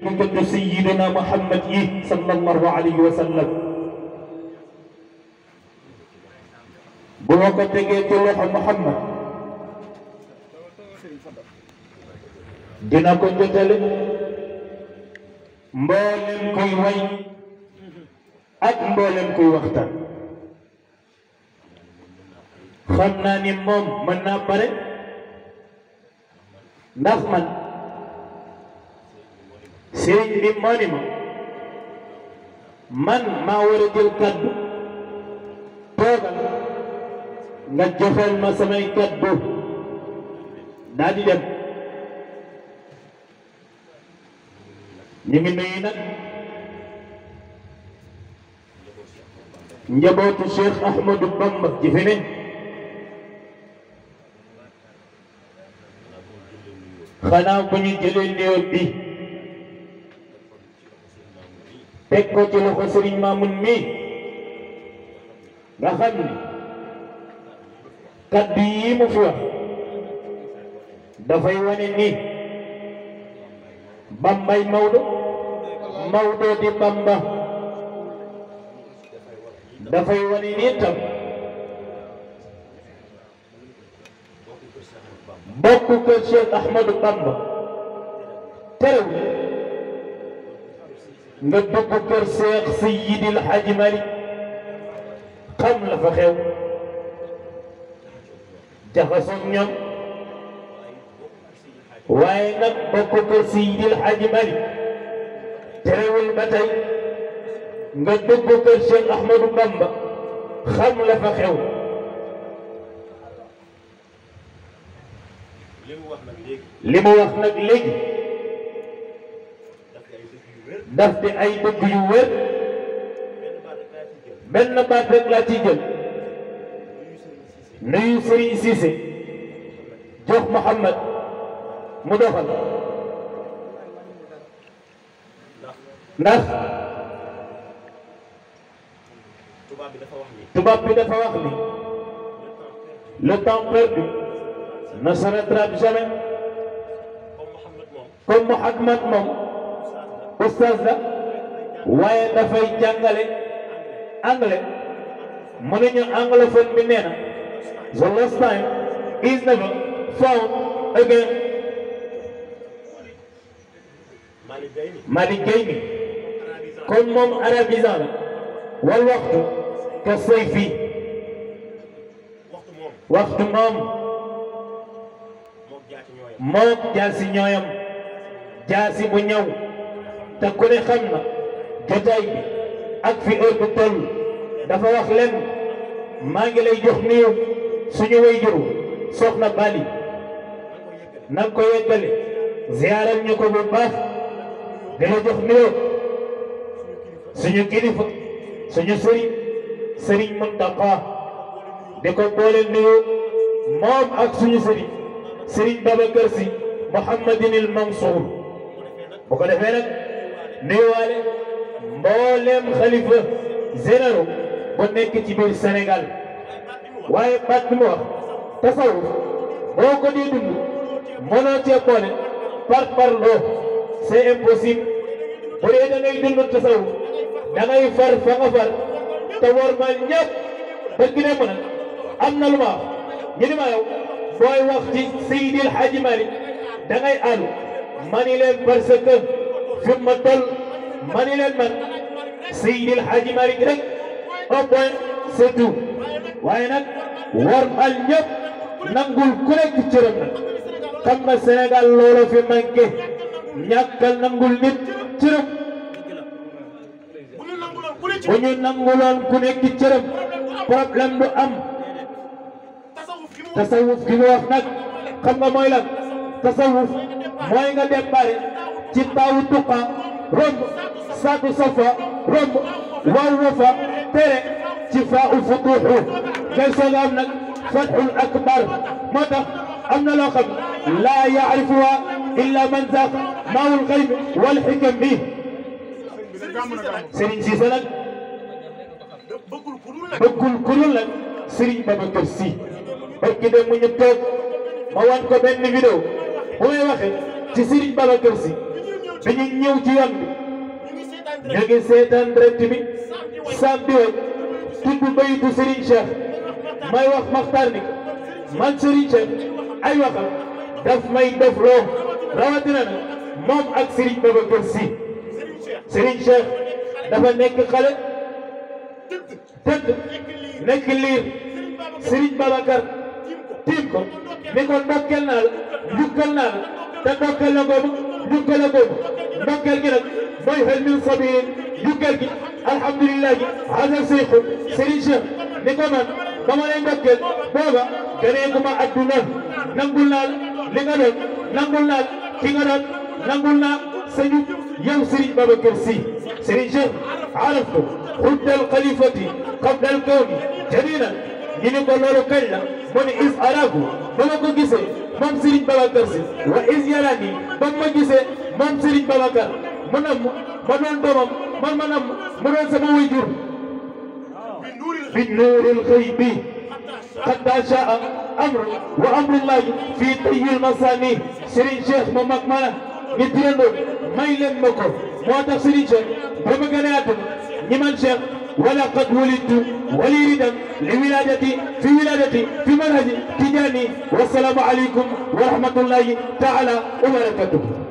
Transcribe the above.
diggante sayyidina Muhammad yi sallallahu alayhi wa sallam bu ma ko tegee ci loxo Muhammad dina ko jotale mboolem koy way ak mboolem koy waxtaan xam naa ni moom mën naa pare ndax man sëriñ bi moo ni ma man maa war a jël kaddu toogal nga joxeel ma samay kaddu daal di dem ñu ngi nuyu nag njabootu Cheikh Ahmadou Bamba ci fi ne xanaa bu ñu jëlee nuyoo bi teg ko ci loxo Serigne Mamoun mi nga xam ni kaddu yi mu fi wax dafay wane ni Bambay Maodo Maodo di Bamba dafay wane ni tam bokk kër Cheikh Ahmadou Bamba terew nga dugg kër Cheikh Seydil Hadji Malick xam la fa xew jaxasoog ñoom waaye nag bokk kër Seydil Hadji Malick terewul ba tey nga dugg kër Cheikh Ahmadou Bamba xam la fa xew li mu wax nag léegi daf di ay dëgg yu wér benn baat rek laa ciy jël nuyu Serigne Cissé jox Mouhamed mu doxal ndax tubaab bi dafa wax ni le temps perdu ne se rattrape jamais comme Mouhamed moom oustaz la waaye dafay jàngale anglais mu ne ñu anglophone bi nee na the lost time is never found again. Malick Gueye mi comme moom arabisant la wal waxtu ka sayfi waxtu moom moom jaasi ñooyam jaasi bu ñëw te ku ne xam na jotaay bi ak fi heure bu toll dafa wax leen maa ngi lay jox nuyu suñu wayjur soxna Bali na nga ko yeggale ziyaaral ñu ko bu baax di la jox nuyu suñu kilifa suñu sëriñ Muntaqa di ko boole nuyu moom ak suñu sëriñ Babacar Sy Mouhamadinil Mansour bu ko defee nag nuyuwaale mbooleem xalifa généraux bu nekk ci biir Sénégal waaye baat bi mu wax tasawuf boo ko di dund mënoo cee boole parloo c'est impossible bu dee da ngay dund tasawuf da ngay far fa nga far te wormal ñëpp ba gi ne mu nag am na lu ma wax ñu ni ma yow booy wax ci Seydil Hadji Malick da ngay àllu mani leen parce que fi ma toll mani leen man Seydil Hadji Malick rek au point c'est tout waaye nag wormal ñëpp nangul ku nekk cëram nag xam nga Sénégal loolu fi manqué ñàkkal nangul nit cëram bu ñu nanguloon ku nekk cëram problème du am tasawuf gi mu wax nag xam nga mooy lan tasawuf mooy nga déparé ci taawu tuqa romb saatu safa romb waaw wafa tere ci faa u futuuxu ngay soog am nag fatxul akbar moo tax am na loo xam laa yaarifuha illa man zaaq maawul xayb wal xikam bi Serigne Cissé nag bëggul ku dul nag Serigne Babacar Sy parce que dem mu ñu toog ma wan ko benn vidéo bu may waxee ci Serigne Babacar Sy dañuy ñëw ci yoon bi ñu ngi seetaan direct bi sam bi way tudd bayitu Serigne Cheikh may wax Maxtaar ni man Serigne Cheikh ay waxam daf may def loo rawatina nag moom ak Serigne Babacar Sy Serigne Cheikh dafa nekk xale tëdd nekk liir Serigne Babacar tiim ko ni ko ndokkel naa la njukkal naa la te ndokkel la googu njukkal la googu ndokkel gi nag mooy xel min sabiin njukkal gi alhamdulilah gi hadal seyxu Serigne Cheikh ni ko man ba ma lay ndokkel booba ganeeguma adduna nangul naa li nga doon nangul naa ki nga doon nangul naa sañu yow Serigne Babacar Sy Serigne Cheikh araftu xuddal xalifati qabla al kawni jadinan ñu ne ko loolu kañ la mu ne is aragu ba ma ko gisee moom Serigne Babacar Sy wa is yarani ba ma gisee moom Serigne Babacar mu nam ma doon doomam man ma nam mu doon sama waajur bi nuuril xaybi xatta shaa amru wa amrullahi fii tayyil masaani Serigne Cheikh mu mag ma ñu tirandoo may leen ma ko moo tax Serigne Cheikh ba ma gën a àdduna ñi man Cheikh ولقد ولدت وليدا لولادتي في منهج تجاني والسلام عليكم ورحمة الله تعالى وبركاته.